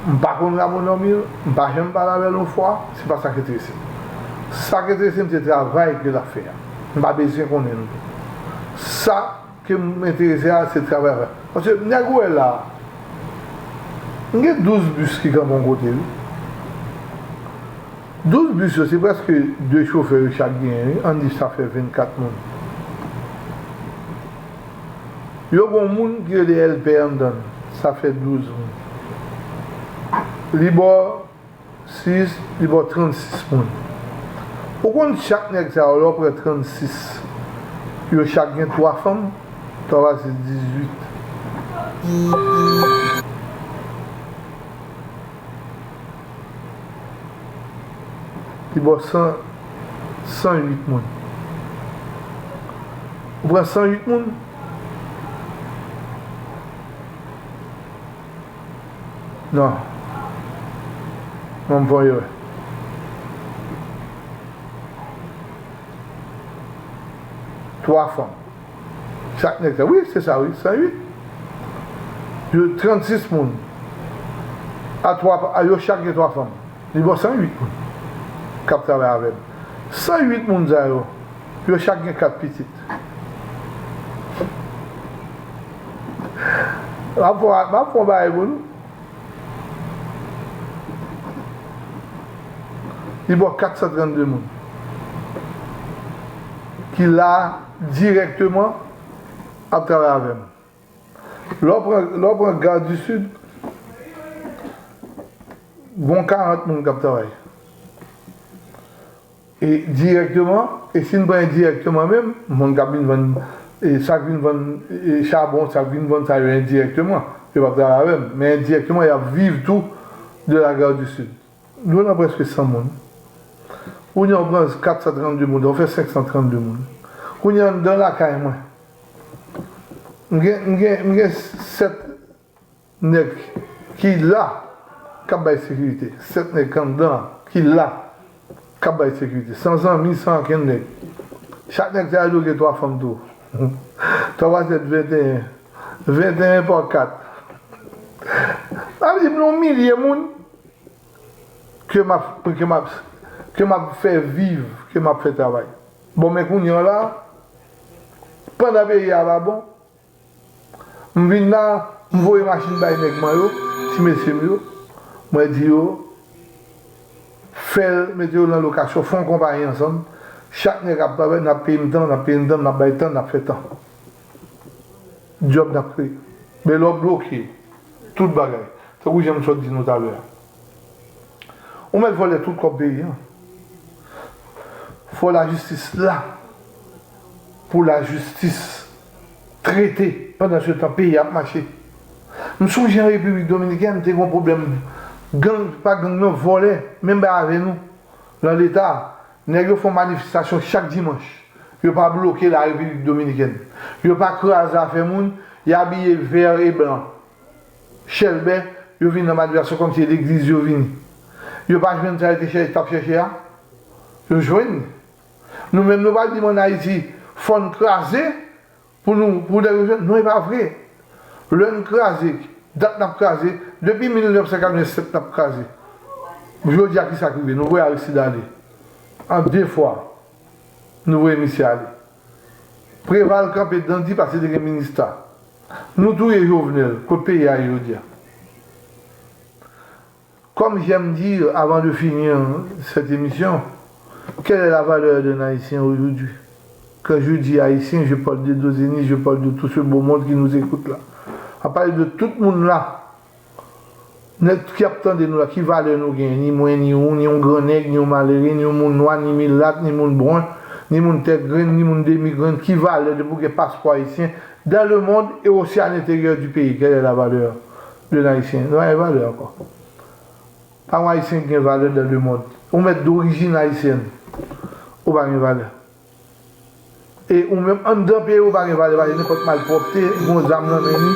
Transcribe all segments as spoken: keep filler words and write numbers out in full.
M pa konn Ramon Normil, m pa janm pale avè l yon fwa, se pa sa k enterese m. Sa k enterese m, se travay ke l ap fè a. M pa bezwen konnen l. Sa ke m enterese a, se travay avè. Paske nèg ou wè la, m gen douz bis ki kanpe yon kote, wi. Douz bis yo, se prèske de chofè yo chak genyen, wi. Ann di sa fè vennkat moun. Yo gen yon moun ki rele L P anndan l, sa fè douz moun. Li ba w sis, li ba w trannsis moun. Ou konn chak nèg sa yo, lè w pran trannsis, yo chak gen twa fanm, twa fwa sis, dizuit. Li ba w san, san uit moun. Ou pran san uit moun? Non. Non, m fè yon erè. Twa fanm. Chak nèg sa, wi, se sa, wi, san uit. Yo trannsis moun. A twa, a yo chak gen twa fanm. Li ba w san uit moun k ap travay avè m. San uit moun sa yo, yo chak gen kat pitit. M ap fè, m ap fè yon bagay pou nou. Li ba w kat san trannde moun ki la dirèkteman ap travay avè m. Lè w pran, lè w pran Gare du Sud, gon karant moun k ap travay. E dirèkteman, e si n pran endirèkteman menm, moun k ap vin vann, e sa k vin vann, e chabon, sa k vin vann sa yo endirèkteman, yo p ap travay avè m. Men endirèkteman, y ap viv tou de la Gare du Sud. Nou nan prèske san moun. Kounye a, w pran kat san trannde moun, ou fè senk san trannde moun. Kounye a, anndan lakay mwen, m gen, m gen, m gen sèt nèg ki la, k ap bay sekirite. Sèt nèg k anndan an, ki la, k ap bay sekirite. San zanmi, san ankenn nèg. Chak nèg sa yo gen twa fanm tou. Twa fwa sèt, venteyen. Venteyen pa kat. Sa vle di, m gen yon milye moun ke m ap, ke m ap, ke m ap fè viv, ke m ap fè travay. Bon, men kounye a la, pandan peyi a pa bon, m vin la, m voye machin bay nèg mwen yo, ti mesye m yo, mwen di yo, fè l, mete yo nan lokasyon, fè yon konpayi ansanm, chak nèg ap travay, n ap peye m tan, n ap peye m tan, n ap bay tan, n ap fè tan. Djòb n ap kreye. Men lè w bloke tout bagay, tankou jan m sot di nou talè a, ou mèt vòlè tout kòb peyi a. Fò lajistis la pou lajistis trete pandan se tan peyi a ap mache. M sonje an Repiblik Dominikèn, te gen yon pwoblèm gang, pa gang non, vòlè, menm bay avè nou, nan Leta. Nèg yo fè yon manifestasyon chak dimanch. Yo pa bloke la Repiblik Dominikèn. Yo pa kraze afè moun, y abiye vè e blan. Chèlbè, yo vin nan manifestasyon kòmsi e legliz yo vini. Yo pa jwenn sa yo te chèche, t ap chèche a? Yo jwenn. Nou menm, nou pa di m ann Ayiti, fò n kraze pou nou, pou nèg yo jwenn. Non, e pa vre. Lè n kraze, dat n ap kraze, depi mil nèf san katrevennsèt n ap kraze. Jodi a, ki sa k rive? Nou voye Aristide ale. An de fwa, nou voye misye ale. Preval kanpe dandi paske te gen minista. Nou touye Jovenel, kot peyi a ye jodi a? Comme j'aime dire avant de finir cette émission, quelle est la valeur d'un Haïtien aujourd'hui? Quand je dis Haïtien, je parle de Dozeni, je parle de tout ce beau monde qui nous écoute là. A pale de tout moun la, nèg ki ap tande nou la, ki valè nou gen? Ni mwen, ni ou, ni yon gran nèg, ni yon malere, ni yon moun nwa, ni milat, ni moun bren, ni moun tèt grenn, ni moun demi grenn, ki valè de pou gen paspò ayisyen dans le monde et aussi à l'intérieur du pays? Quelle est la valeur d'un Haïtien? Nou pa gen valè ankò. Pa yon Ayisyen ki gen valè dans le monde. Ou mèt dorijin ayisyèn, ou pa gen valè. E ou menm anndan peyi ou pa gen valè, paske nenpòt malpwòpte, gon zam nan men li,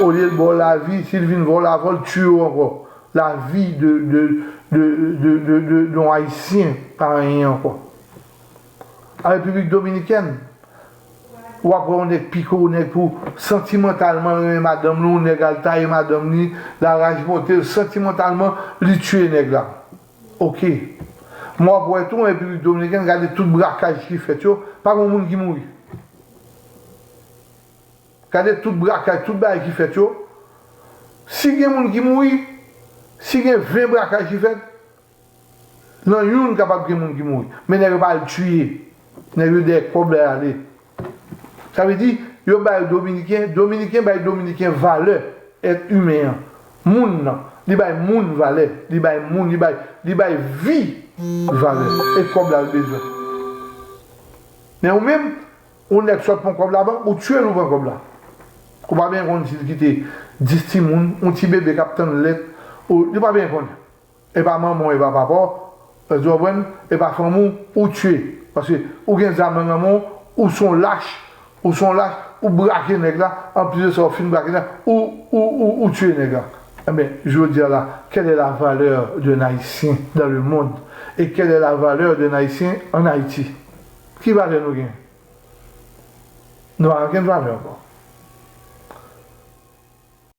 olye l ba w lavi, si l vin vòlò avè w, l tiye w ankò. Lavi de, de, de, de, de, de, de yon Ayisyen pa anyen ankò. An Repiblik Dominikèn, W ap wè yon nèg pike yon nèg pou santimantalman l renmen madanm li, yon nèg al taye madanm li, laraj monte l, santimantalman li tiye nèg la. Oke. Men w ap wè tou an Repiblik Dominikèn, gade tout brakaj ki fèt yo, pa gen moun ki mouri. Gade tout brakaj, tout bagay ki fèt yo. Si gen moun ki mouri, si gen ven brakaj ki fèt, nan youn kapab gen moun ki mouri. Men nèg yo pa al tiye. Nèg yo dèyè kòb la y ale. Sa vle di, yo bay Dominiken, Dominiken bay Dominiken valè èt imen an. Moun nan. Li bay moun valè. Li bay moun, li bay, li bay vi valè. E kòb la l bezwen. Men ou menm, ou nèg sòt pran kòb la bank, ou tiye l ou pran kòb la. Ou pa byen konn si l kite dis timoun, yon ti bebe k ap tann lèt, ou, li pa byen konn. E pa manman w, e pa papa w, èske w konprann? E pa fanmi w, ou tiye. Paske ou gen zam nan nan men w, ou se yon lach, ou se yon lach, ou brake nèg la, anplis de sa, ou fin brake nèg la, ou, ou, ou, ou tiye nèg la. Enben, jodi a la, quelle est la valeur d'un Haïtien dans le monde? Et quelle est la valeur d'un Haïtien en Haïti? Ki valè nou gen? Nou pa gen valè ankò.